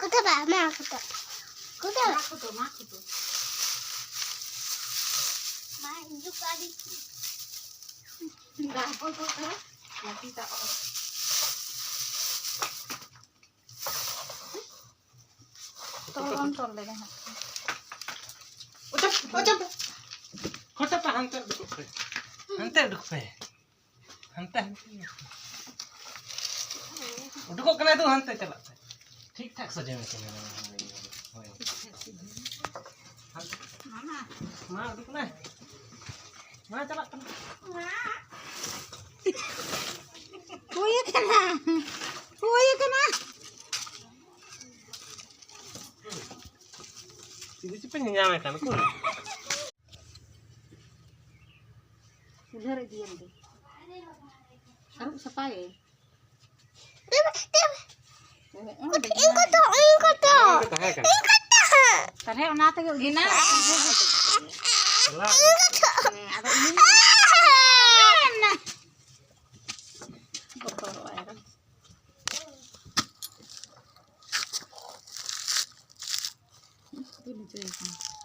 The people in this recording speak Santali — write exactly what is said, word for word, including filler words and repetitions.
ᱠᱚᱫᱚ ᱵᱟᱝ, ᱢᱟ ᱠᱚᱫᱚ᱾ ᱠᱚᱫᱚ᱾ ᱢᱟ ᱠᱚᱫᱚ, ᱢᱟ ᱠᱚᱫᱚ᱾ ᱢᱟ ᱦᱤᱡᱩᱜ ᱠᱟᱱ᱾ ᱫᱟᱜ ᱠᱚᱫᱚ ᱠᱟᱱᱟ᱾ ᱢᱟᱹᱴᱤ ᱫᱟᱜ ᱠᱚ᱾ ᱛᱚᱞ ᱵᱟᱢ ᱛᱚᱞ ᱞᱮᱫᱟ ᱦᱟᱸᱜ᱾ ᱚᱪᱚᱜ, ᱚᱪᱚᱜ᱾ ᱠᱷᱚᱪᱟ ᱯᱮ, ᱦᱟᱱᱛᱮ ᱩᱰᱩᱠᱚᱜ ᱯᱮ᱾ ᱦᱟᱱᱛᱮ ᱩᱰᱩᱠ ᱯᱮ᱾ ᱦᱟᱱᱛᱮ, ᱦᱟᱱᱛᱮ᱾ ᱩᱰᱩᱠᱚᱜ ᱠᱟᱱᱟᱭ ᱛᱚ, ᱦᱟᱱᱛᱮ ᱪᱟᱞᱟᱜ ᱯᱮ᱾ ᱴᱷᱤᱠ ᱴᱷᱟᱠ ᱥᱟᱡᱟᱣ ᱢᱮ ᱠᱮᱢᱮᱨᱟ᱾ ᱦᱳᱭ᱾ ᱦᱟᱱᱛᱮ᱾ ᱢᱟ, ᱩᱰᱩᱠ ᱢᱮ᱾ ᱢᱟ, ᱪᱟᱞᱟᱜ ᱠᱟᱱᱟ᱾ ᱦᱩᱭ ᱟᱠᱟᱱᱟ᱾ ᱦᱩᱭ ᱟᱠᱟᱱᱟ᱾ ᱪᱤᱞᱤ ᱪᱚᱯᱮ ᱧᱮᱧᱟᱢᱮ ᱠᱟᱱ, ᱩᱠᱩᱨ? ᱪᱩᱞᱦᱟᱹ ᱨᱮ ᱤᱫᱤᱭᱮᱢ ᱫᱚ᱾ ᱟᱹᱨᱩᱵ ᱥᱟᱯᱷᱟᱭᱮ᱾ ᱤᱧ ᱠᱚ ᱛᱚ, ᱤᱧ ᱠᱚ ᱛᱚ᱾ ᱱᱚᱣᱟ ᱜᱮ ᱛᱟᱦᱮᱸ ᱠᱟᱱᱟ᱾ ᱤᱧ ᱠᱚ ᱛᱚ᱾ ᱛᱟᱦᱞᱮ ᱚᱱᱟ ᱛᱮᱜᱮ ᱩᱭᱦᱟᱹᱨ ᱱᱟ᱾ ᱤᱧ ᱠᱚ ᱛᱚ᱾ ᱦᱮᱸ, ᱟᱫᱚ ᱩᱭᱦᱟᱹᱨ ᱱᱟ᱾ ᱵᱚᱛᱚᱨᱚᱜᱼᱟᱭ ᱟᱨᱚ᱾ ᱪᱤᱞᱤ ᱪᱚᱭ ᱠᱟᱱᱟ?